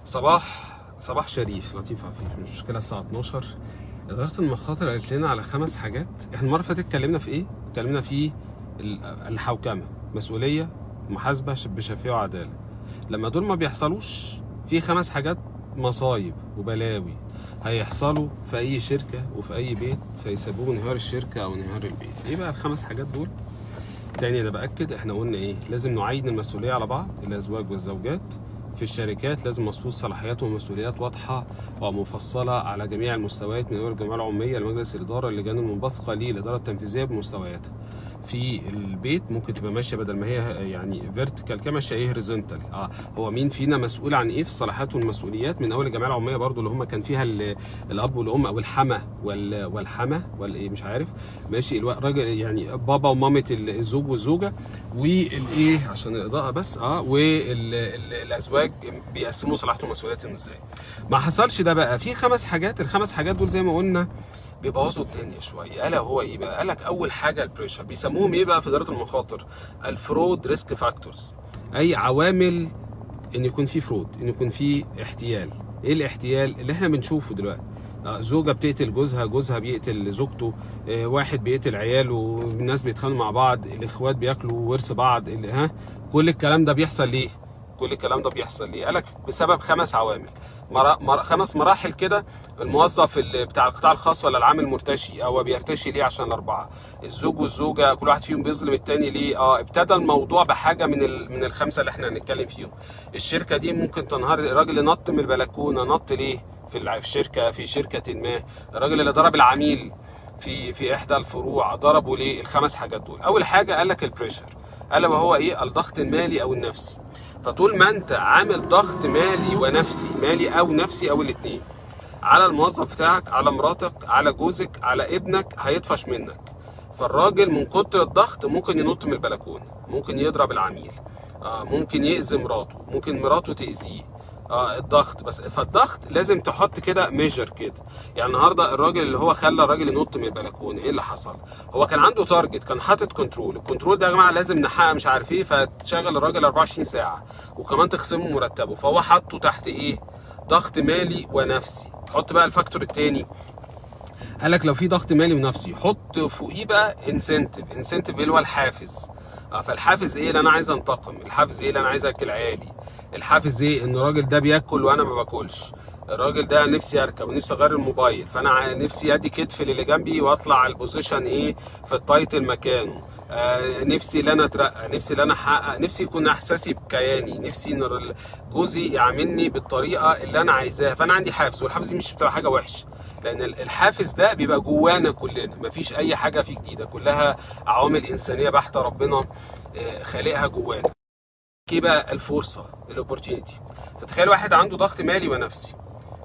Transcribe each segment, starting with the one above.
صباح شريف لطيف عفيف، مش مشكلة. الساعة 12 إدارة المخاطر قالت لنا على 5 حاجات. احنا المرة اللي فاتت اتكلمنا في ايه؟ اتكلمنا في الحوكمة، مسؤولية، محاسبة بشفافية وعدالة. لما دول ما بيحصلوش، في 5 حاجات مصايب وبلاوي هيحصلوا في أي شركة وفي أي بيت، فيسببوا انهيار الشركة أو انهيار البيت. ايه بقى ال5 حاجات دول؟ تاني أنا بأكد، احنا قلنا ايه؟ لازم نعين المسؤولية على بعض، الأزواج والزوجات. في الشركات لازم مظبوط صلاحيات ومسؤوليات واضحة ومفصلة على جميع المستويات، من أول الجمعية العمومية لمجلس الإدارة، اللجان المنبثقة ليه، الإدارة التنفيذية بمستوياتها. في البيت ممكن تبقى ماشية بدل ما هي يعني vertical كده ماشية ايه؟ horizontal. هو مين فينا مسؤول عن ايه في الصلاحيات والمسؤوليات، من اول الجمعية العمومية برضو اللي هم كان فيها الاب والام او الحما والحما والايه مش عارف، ماشي، الراجل يعني بابا ومامه الزوج والزوجة والايه عشان الاضاءة بس، والازواج بيقسموا صلاحياتهم ومسؤولياتهم ازاي. ما حصلش ده بقى في 5 حاجات. ال5 حاجات دول زي ما قلنا بيبوظوا الدنيا شوية. الا هو ايه بقى؟ قالك اول حاجة ال pressure، بيسموهم ايه بقى في ادارة المخاطر؟ ال fraud risk factors، اي عوامل ان يكون في fraud، ان يكون في احتيال. ايه الاحتيال اللي احنا بنشوفه دلوقتي؟ زوجة بتقتل جوزها، جوزها بيقتل زوجته، واحد بيقتل عياله، الناس بيتخانقوا مع بعض، الاخوات بياكلوا ورث بعض، ها، كل الكلام ده بيحصل ليه؟ كل الكلام ده بيحصل ليه؟ قالك بسبب 5 عوامل، 5 مراحل كده. الموظف اللي بتاع القطاع الخاص ولا العامل المرتشي، هو بيرتشي ليه؟ عشان 4. الزوج والزوجة كل واحد فيهم بيظلم التاني ليه؟ ابتدى الموضوع بحاجة من ال5 اللي احنا هنتكلم فيهم. الشركة دي ممكن تنهار. الراجل اللي نط من البلكونة نط ليه؟ في شركة ما. الراجل اللي ضرب العميل في إحدى الفروع ضربه ليه؟ ال5 حاجات دول. أول حاجة قال لك ال pressure، قال وهو إيه؟ الضغط المالي أو النفسي. فطول ما أنت عامل ضغط مالي ونفسي، مالي أو نفسي أو الاتنين، على الموظف بتاعك، على مراتك، على جوزك، على ابنك، هيطفش منك. فالراجل من كتر الضغط ممكن ينط من البلكونة، ممكن يضرب العميل، ممكن يأذي مراته، ممكن مراته تأذيه. الضغط بس. فالضغط لازم تحط كده measure كده. يعني النهارده الراجل اللي هو خلى الراجل ينط من البلكونه، ايه اللي حصل؟ هو كان عنده target، كان حاطط control. ال control ده يا جماعة لازم نحقق مش عارف ايه، فتشغل الراجل 24 ساعة وكمان تخصمه مرتبه، فهو حاطه تحت ايه؟ ضغط مالي ونفسي. حط بقى ال factor التاني، قال لك لو في ضغط مالي ونفسي حط فوقيه بقى incentive. incentive اللي هو الحافز. فالحافز ايه؟ اللي انا عايز انتقم. الحافز ايه؟ اللي انا عايز اكل عيالي. الحافز ايه؟ ان الراجل ده بياكل وانا ما باكلش. الراجل ده نفسي اركب ونفسي اغير الموبايل، فانا نفسي ادي كتف للي جنبي واطلع على ال position ايه في ال title مكانه. نفسي ان انا اترقى، نفسي ان انا احقق، نفسي يكون احساسي بكياني، نفسي ان جوزي يعاملني بالطريقة اللي انا عايزاها. فانا عندي حافز، والحافز دي مش بتبقى حاجة وحشة، لان الحافز ده بيبقى جوانا كلنا، مفيش اي حاجة فيه جديدة، كلها عوامل انسانيه بحته ربنا خالقها جوانا. ايه بقى الفرصة؟ ال opportunity. فتخيل واحد عنده ضغط مالي ونفسي،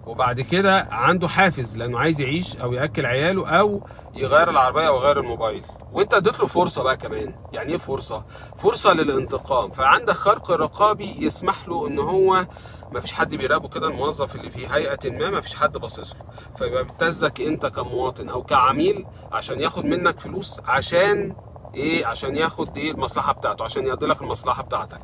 وبعد كده عنده حافز لانه عايز يعيش او ياكل عياله او يغير العربية او يغير الموبايل، وانت اديت له فرصة بقى كمان. يعني ايه فرصة؟ فرصة للانتقام. فعندك خرق رقابي يسمح له ان هو ما فيش حد بيراقبه كده، الموظف اللي في هيئة ما فيش حد باصص له، فيبقى بيبتزك انت كمواطن او كعميل عشان ياخد منك فلوس. عشان ايه؟ عشان ياخد ايه؟ المصلحة بتاعته، عشان يقضي لك المصلحة بتاعتك.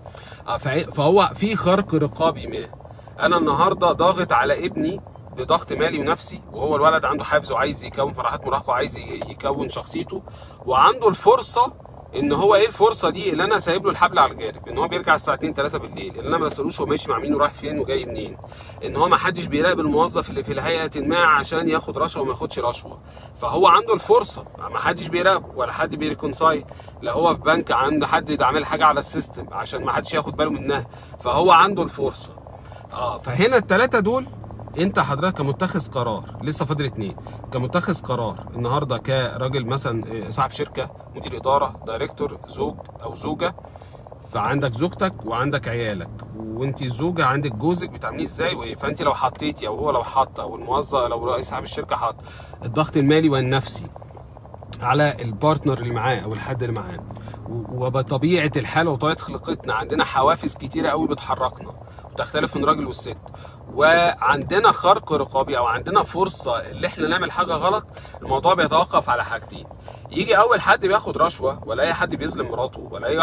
فهو في خرق رقابي ما. انا النهارده ضاغط على ابني بضغط مالي ونفسي، وهو الولد عنده حافز وعايز يكون فرحات مراهقة وعايز يكون شخصيته، وعنده الفرصة ان هو ايه الفرصة دي؟ اللي انا سايب له الحبل على الجارب، ان هو بيرجع الساعة 2 3 بالليل، ان انا ما بسالوش هو ماشي مع مين ورايح فين وجاي منين، ان هو ما حدش بيراقب الموظف اللي في الهيئة ما عشان ياخد رشوة وما ياخدش رشوة. فهو عنده الفرصة، ما حدش بيراقبه ولا حد بي reconcile، لا هو في بنك عند حد عامل حاجة على ال system عشان ما حدش ياخد باله منها، فهو عنده الفرصة. فهنا الثلاثة دول انت حضرتك كمتخذ قرار، لسه فاضل 2، كمتخذ قرار النهارده كراجل مثلا، صاحب شركة، مدير ادارة، director، زوج او زوجه، فعندك زوجتك وعندك عيالك، وانت الزوجة عندك جوزك، بتعمليه ازاي وايه؟ فانت لو حطيتي او هو لو حط او الموظف لو رئيس صاحب الشركة حط الضغط المالي والنفسي على ال partner اللي معاه او الحد اللي معاه، وبطبيعة الحال وطبيعه خلقتنا عندنا حوافز كتيرة قوي بتحركنا وتختلف من راجل والست، وعندنا خرق رقابي او عندنا فرصة اللي احنا نعمل حاجة غلط. الموضوع بيتوقف على حاجتين: يجي اول حد بياخد رشوة، ولا اي حد بيظلم مراته، ولا اي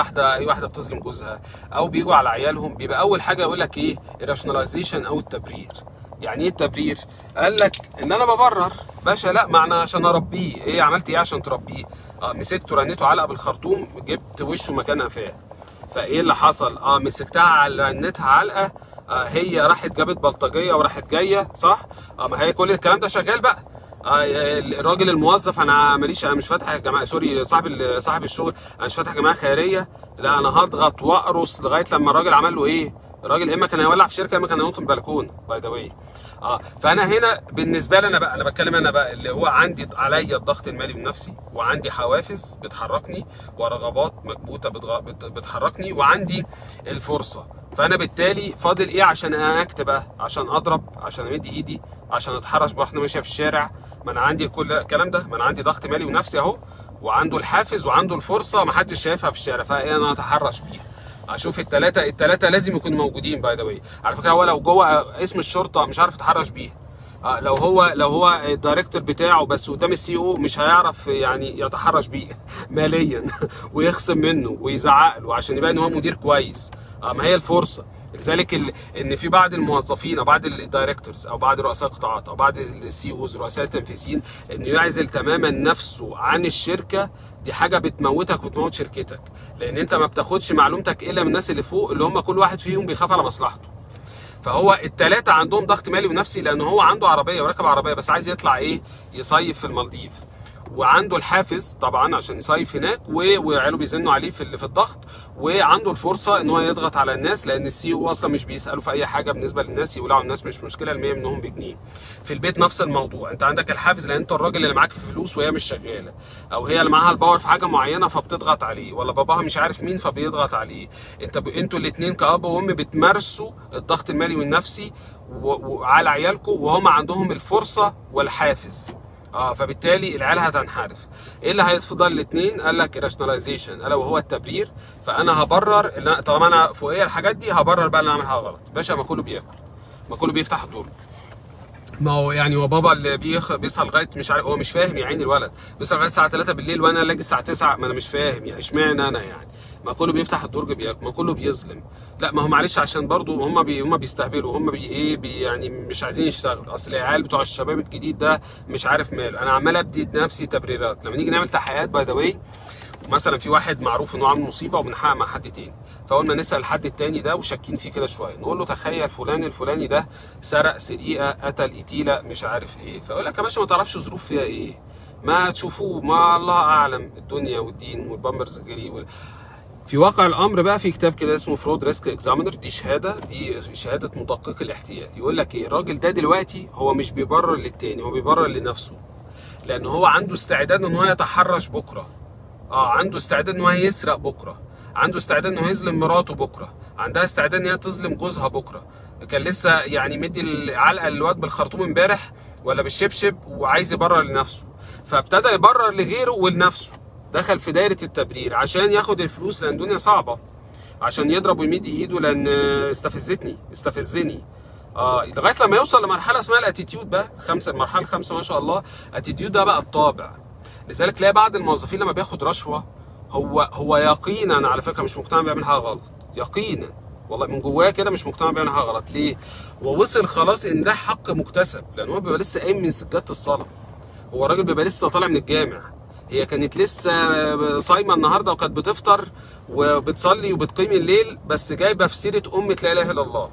واحده بتظلم جوزها، او بيجوا على عيالهم، بيبقى اول حاجة يقول لك ايه؟ ال rationalization او التبرير. يعني ايه التبرير؟ قال لك ان انا ببرر باشا، لا ما انا عشان اربيه. ايه؟ عملت ايه عشان تربيه؟ مسكته رنيته علقه بالخرطوم، جبت وشه مكان قفاه. فايه اللي حصل؟ مسكتها على رنتها علقه، هي راحت جابت بلطجيه وراحت جايه، صح؟ ما هي كل الكلام ده شغال بقى. الراجل الموظف، انا ماليش، انا مش فاتح جماعه، sorry، صاحب الشغل، انا مش فاتح جماعة خيريه، لا انا هضغط واقرص لغاية لما الراجل عمل له ايه؟ الراجل اما كان هيولع في شركه، اما كان هينط من البلكونه، by the way. فانا هنا بالنسبة لي انا بقى، انا بتكلم انا بقى اللي هو عندي عليا الضغط المالي والنفسي، وعندي حوافز بتحركني، ورغبات مكبوته بتحركني، وعندي الفرصه. فانا بالتالي فاضل ايه عشان act بقى؟ عشان اضرب، عشان امد ايدي، عشان اتحرش بواحدة ماشية في الشارع؟ ما انا عندي كل الكلام ده، ما انا عندي ضغط مالي ونفسي اهو، وعنده الحافز وعنده الفرصه، ما حدش شايفها في الشارع، فايه؟ انا اتحرش بيها. اشوف الثلاثه لازم يكونوا موجودين. by the way، على فكره، هو لو جوه قسم الشرطة مش عارف يتحرش بيها. لو هو ال director بتاعه بس قدام ال CEO مش هيعرف يعني يتحرش بيه ماليا ويخصم منه ويزعق له عشان يبان ان هو مدير كويس. ما هي الفرصه. لذلك ان في بعض الموظفين او بعض ال directors او بعض رؤساء القطاعات او بعض ال CEOs، رؤساء التنفيذيين، انه يعزل تماما نفسه عن الشركه، دي حاجة بتموتك وتموت شركتك، لان انت ما بتاخدش معلومتك الا من الناس اللي فوق، اللي هم كل واحد فيهم بيخاف على مصلحته. فهو التلاتة عندهم ضغط مالي ونفسي، لان هو عنده عربية وراكب عربية بس عايز يطلع ايه؟ يصيف في المالديف، وعنده الحافز طبعا عشان يصيف هناك، وعياله بيزنوا عليه في الضغط، وعنده الفرصة ان هو يضغط على الناس، لان ال CEO اصلا مش بيساله في اي حاجه. بالنسبة للناس يولعوا الناس مش مشكله، المية منهم بجنيه. في البيت نفس الموضوع، انت عندك الحافز لان انت الراجل اللي معاك فلوس وهي مش شغاله، او هي اللي معاها ال power في حاجة معينة فبتضغط عليه، ولا باباها مش عارف مين فبيضغط عليه. انتوا الاثنين كأب وام بتمارسوا الضغط المالي والنفسي وعلى عيالكم، وهم عندهم الفرصة والحافز. فبالتالي العيال هتنحرف. ايه اللي هيفضل الاثنين؟ قال لك rationalization، الا وهو التبرير. فانا هبرر اللي طالما انا فوقيه الحاجات دي، هبرر بقى اللي انا عامل حاجة غلط. باشا، ما كله بياكل، ما كله بيفتح الدرج، ما هو يعني هو بابا اللي بيسهر لغاية مش عارف، هو مش فاهم يا عيني، الولد بيسهر لغاية الساعة 3 بالليل وانا الاقي الساعة 9. ما انا مش فاهم يعني اشمعنى انا يعني؟ ما كله بيفتح الدرج بياكل، ما كله بيظلم. لا ما هو معلش، عشان برضو هم بيستهبلوا، هم بي ايه بي يعني مش عايزين يشتغلوا، اصل العيال بتوع الشباب الجديد ده مش عارف ماله. انا عمال ابدي نفسي تبريرات. لما نيجي نعمل تحقيقات by the way، مثلا في واحد معروف انه عامل مصيبة وبنحقق مع حد تاني، فاول ما نسال الحد التاني ده وشاكين فيه كده شويه، نقول له تخيل فلان الفلاني ده سرق سرقه، قتل قتيله، مش عارف ايه، فيقول لك يا باشا ما تعرفش ظروف فيها ايه، ما تشوفوه، ما الله اعلم، الدنيا والدين والبامبرز جري في واقع الامر بقى في كتاب كده اسمه Fraud Risk Examiner، دي شهاده مدقق الاحتيال. يقول لك ايه؟ الراجل ده دلوقتي هو مش بيبرر للتاني، هو بيبرر لنفسه، لان هو عنده استعداد ان هو يتحرش بكره، عنده استعداد ان هو يسرق بكره، عنده استعداد ان هو يظلم مراته بكره، عندها استعداد ان هي تظلم جوزها بكره. كان لسه يعني مدي العلقة للواد بالخرطوم امبارح ولا بالشبشب، وعايز يبرر لنفسه، فابتدى يبرر لغيره ولنفسه. دخل في دايرة التبرير عشان ياخد الفلوس لان الدنيا صعبه، عشان يضرب ويمد ايده لان استفزتني، استفزني، لغاية لما يوصل لمرحلة اسمها ال attitude بقى خمسه، المرحلة الخامسة ما شاء الله. attitude ده بقى الطابع. لذلك تلاقي بعض الموظفين لما بياخد رشوه، هو يقينا على فكرة مش مقتنع بيعمل حاجة غلط، يقينا والله من جواه كده مش مقتنع بيعمل حاجة غلط. ليه؟ هو وصل خلاص ان ده حق مكتسب، لان هو بيبقى لسه قايم من سجادة الصلاه، هو الراجل بيبقى لسه طالع من الجامع، هي كانت لسه صايمه النهارده وكانت بتفطر وبتصلي وبتقيم الليل، بس جايبه في سيره امه لا اله الا الله،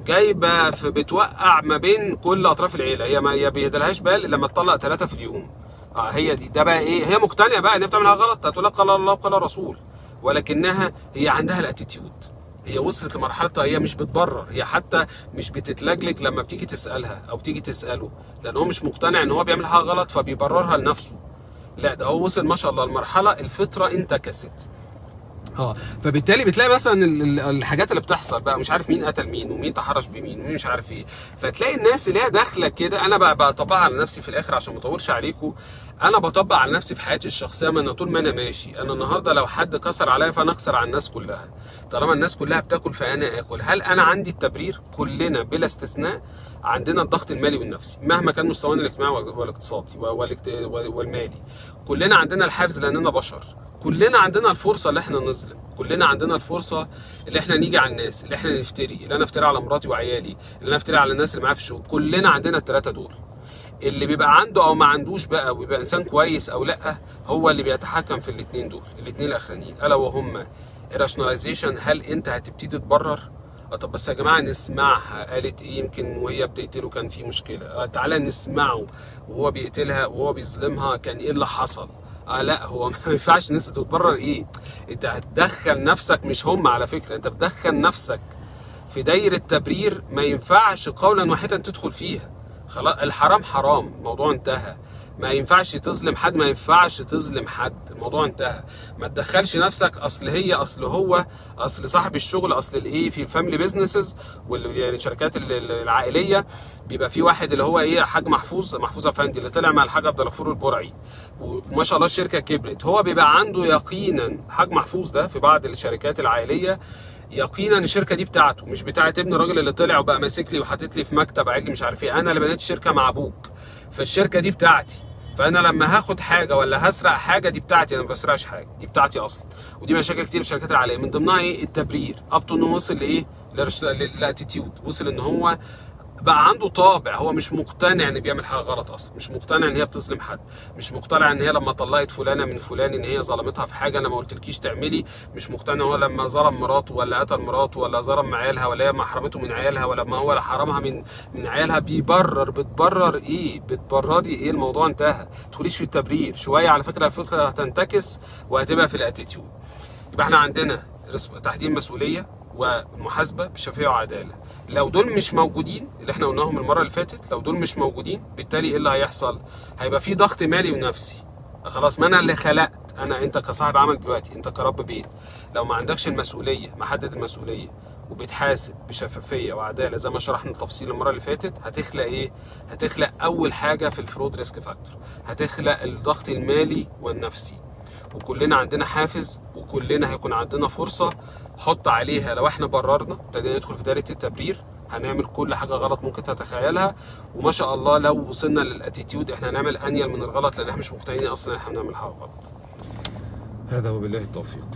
جايبه في بتوقع ما بين كل اطراف العيله، هي ما بيهدلهاش بال لما تطلق 3 في اليوم. هي دي ده بقى ايه؟ هي مقتنعة بقى ان هي بتعمل حاجة غلط، هتقول لك قال الله وقال الرسول، ولكنها هي عندها ال attitude، هي وصلت لمرحلة هي مش بتبرر، هي حتى مش بتتلجلج لما بتيجي تسالها او تيجي تساله، لان هو مش مقتنع ان هو بيعمل حاجة غلط فبيبررها لنفسه. لا ده هو وصل ما شاء الله لمرحلة الفطرة انتكست. فبالتالي بتلاقي مثلا الحاجات اللي بتحصل بقى، مش عارف مين قتل مين ومين تحرش بمين ومين مش عارف ايه. فتلاقي الناس اللي هي داخله كده، انا بقى بطبقها على نفسي في الاخر عشان ما اطولش عليكم. انا بطبق على نفسي في حياتي الشخصيه، ما انا طول ما انا ماشي، انا النهارده لو حد كسر عليا فانا اكسر على الناس كلها، طالما الناس كلها بتاكل فانا اكل. هل انا عندي التبرير؟ كلنا بلا استثناء عندنا الضغط المالي والنفسي مهما كان مستوانا الاجتماعي والاقتصادي والمالي. كلنا عندنا الحافز لاننا بشر، كلنا عندنا الفرصة اللي احنا نظلم، كلنا عندنا الفرصة اللي احنا نيجي على الناس، اللي احنا نفتري، اللي انا افتري على مراتي وعيالي، اللي انا افتري على الناس اللي معايا في الشغل. كلنا عندنا الثلاثة دول. اللي بيبقى عنده او ما عندوش بقى ويبقى انسان كويس او لا، هو اللي بيتحكم في الاثنين دول، الاثنين الاخرانيين، الا وهم ال rationalization. هل انت هتبتدي تبرر؟ طب بس يا جماعة نسمعها قالت ايه، يمكن وهي بتقتله كان في مشكلة، تعالى نسمعه وهو بيقتلها وهو بيظلمها كان ايه اللي حصل. لا هو ما ينفعش الناس تتبرر. ايه انت هتدخل نفسك، مش هم على فكرة، انت بتدخل نفسك في دايرة تبرير ما ينفعش قولا واحدا تدخل فيها. خلاص الحرام حرام، الموضوع انتهى. ما ينفعش تظلم حد، ما ينفعش تظلم حد، الموضوع انتهى. ما تدخلش نفسك اصل هي، اصل هو، اصل صاحب الشغل، اصل الايه. في ال family businesses يعني الشركات العائلية بيبقى في واحد اللي هو ايه، حاج محفوظ، محفوظ افندي اللي طلع مع الحاج عبد الغفور البرعي، وما شاء الله الشركة كبرت. هو بيبقى عنده يقينا حاج محفوظ ده في بعض الشركات العائلية يقينا الشركة دي بتاعته، مش بتاعه ابن الراجل اللي طلع وبقى ماسك لي وحاطط لي في مكتب قاعد لي مش عارف ايه، انا اللي بنيت الشركة مع ابوك، فالشركه دي بتاعتي، فانا لما هاخد حاجة ولا هسرق حاجة دي بتاعتي، انا ما بسرقش حاجة، دي بتاعتي اصلا. ودي مشاكل كتير في الشركات العائلية، من ضمنها ايه؟ التبرير. up to انه وصل لايه؟ لل attitude، وصل ان هو بقى عنده طابع، هو مش مقتنع ان بيعمل حاجة غلط اصلا، مش مقتنع ان هي بتظلم حد، مش مقتنع ان هي لما طلقت فلانه من فلان ان هي ظلمتها في حاجة انا ما قلتلكيش تعملي، مش مقتنع هو لما ظلم مراته ولا قتل مراته ولا ظلم عيالها ولا هي ما حرمته من عيالها ولا ما هو حرمها من عيالها. بيبرر، بتبرر ايه؟ بتبرري ايه؟ الموضوع انتهى. ما تدخليش في التبرير شوية، على فكرة الفكرة هتنتكس وهتبقى في ال attitude. يبقى احنا عندنا تحديد مسؤولية ومحاسبه بشفافيه وعداله. لو دول مش موجودين اللي احنا قلناهم المرة اللي فاتت، لو دول مش موجودين بالتالي ايه اللي هيحصل؟ هيبقى في ضغط مالي ونفسي. خلاص ما انا اللي خلقت، انا انت كصاحب عمل دلوقتي، انت كرب بيت، لو ما عندكش المسؤولية، محدد المسؤولية وبتحاسب بشفافيه وعداله زي ما شرحنا التفصيل المرة اللي فاتت، هتخلق ايه؟ هتخلق اول حاجة في ال fraud risk factor، هتخلق الضغط المالي والنفسي. وكلنا عندنا حافز وكلنا هيكون عندنا فرصة حط عليها. لو احنا بررنا ابتدينا ندخل في دايرة التبرير، هنعمل كل حاجة غلط ممكن تتخيلها. وما شاء الله لو وصلنا لل attitude احنا هنعمل انيل من الغلط، لان احنا مش مقتنعين اصلا ان احنا بنعمل حاجة غلط. هذا وبالله التوفيق.